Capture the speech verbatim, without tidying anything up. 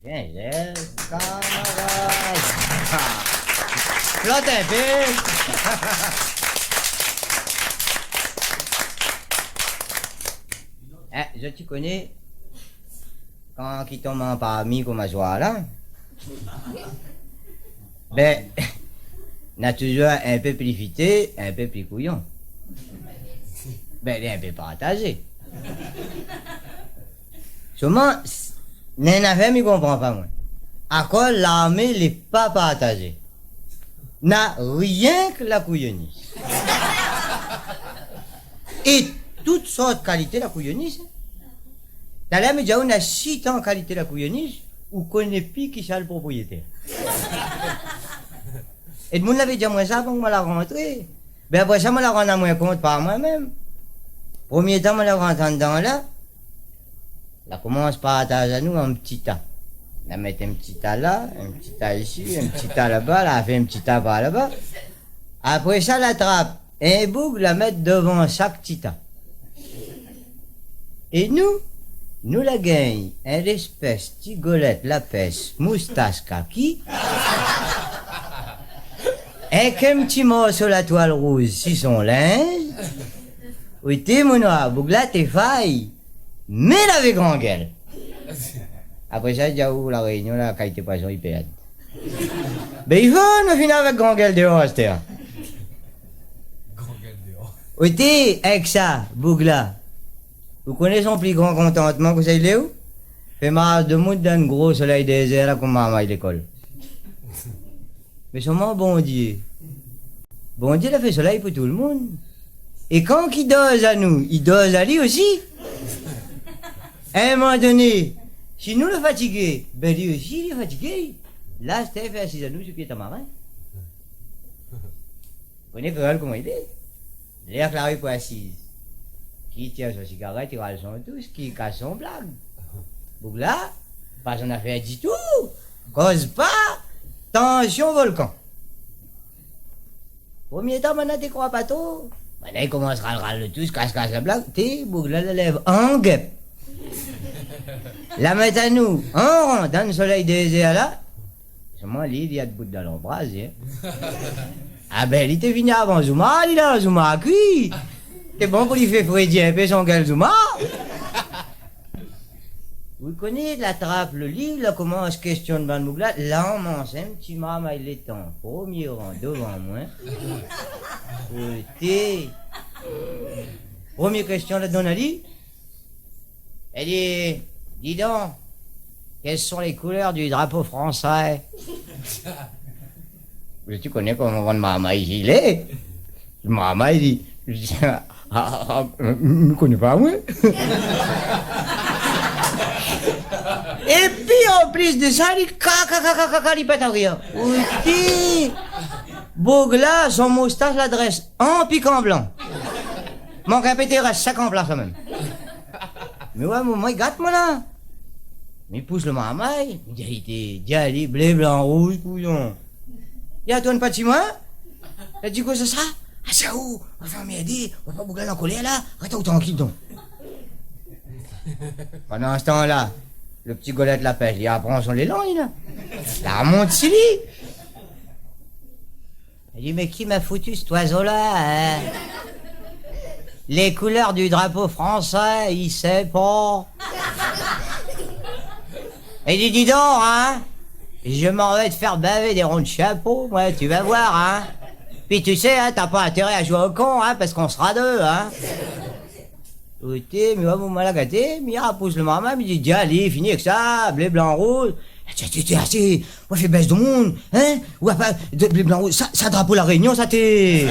Bien, bien, kamarad. Flot in pé. In, zot i koné, kan ki tonm an parmi konm aswar la, bin, na touzour in pé pli fité, in pé pli kouyon. Bin, lé in pé partazé. Solman, s-, néna in nafèr mi konpran pa, moin. Akoz larmé lé pa partazé ? Na rienk la kouyonis. É tout sort kalité la kouyonis, in. Talèr mi di aou, na sitan kalité la kouyonis, ou koné pi kisa le propriétèr. É demoun lavé di amoin sa avan moin la rantré. Bin, apré sa, moin la rann amoin kont par moin mèm. Promié tan moin la rant andan la, la komans partaz anou an ti ta. La mèt in ti ta la, in ti ta isi, in ti ta laba, la fé in ti ta par laba. Apré sa, la trap in boug, la mèt dovan shak ti ta. É nou, nou la gingn in léspès ti golèt lapèsh, moustas kaki, èk in ti morso la toil rouz si son linz. Ou té, mon noir, boug la té fay, mé lavé gran gèl. Apré sa, di aou, La Rényon la, kalité poison i pèrd. Bin, i fo nou fini avèk gran gèl déor astèr. Gran gèl déor. Ou té, èk sa, boug la. Ou koné son pli gran kontantman, kosa i lé ou ? Fé marsh demoun dan gro solèy dézèr la, konm marmay lékol. Mé solman Bondié. Bondié la fé solèy pou tout le moun. É kan ki doz anou, i doz ali osi. A in moman doné, si nou lé fatigé, bin li osi li lé fatigé. La, astèr i fé asiz anou sou pié tamarin. Koné kréol koman i lé. Lèr k'lariv pou asiz, ki tir son sigarèt, i ral son toush, ki kas son blag. Boug la, pa son afèr ditou. Koz pa, tansyon volkan. Promié tan, banna té kroi pa tro. Banna i komans ral, ral le toush, kas, kas la blag. Té, boug la, la lèv an gèp. La mèt anou an ran dan solèy dézèr la. Solman li, li la debout dan lonbraz, in. A bin, li té vini avan zouma, li la zouma kui. Té bon pou li fé frédi in pé son gèl zouma. Ou koné, la trap le liv, la komans késtionn bann boug la, la anmans in ti marmay létan, promié ran, dovan moin. Koté. Promié késtion la donn ali. Èl i di, « Dis donc, quelles sont les couleurs du drapeau français ? » Mé ti koné koman bann marmay i lé. Marmay i di, « Ah, ah, ah, mi koné pa, moin. » Épi an plis de sa, li ka, ka, ka, li pèt a rir. Ou di, boug la, son moustas la drès an pikan blan. Mank in pé té rès sink an plas la mèm. Mé ouais, moman i gat moin la. Mi pous le marmay, mi di ali, té, di ali, blé, blan, rouz, kouyon. Li la tourn pa ti moin. La di, « Kosa sa ? » « Ah, sé ou, ou va fé anmèrdé, ou va pa boug la an kolèr la, rès aou trankil don. » Pandan se tan la, le ti golèt lapèsh, li la pran son lélan, li la. La mont si li. Li di, « Mais qui m'a foutu cet oiseau-là, hein ? Les couleurs du drapeau français, il sait pas. » Li di, « Dis donc, hein, je m'en vais te faire baver des ronds de chapeau, moi, tu vas voir, hein. Puis tu sais, hein, t'as pas intérêt à jouer au con, hein, parce qu'on sera deux, hein. » Oté, mi oi moman la gaté, mi pous le marmay, mi di, « Di ali, fini èk sa, blé, blan, rouz. » « Tiens, tiens, tiens, asé, ou fé bès domoun, hein ? Ou apa, de blé, blan, rouz, sa, sa drapo La Rényon, sa té. »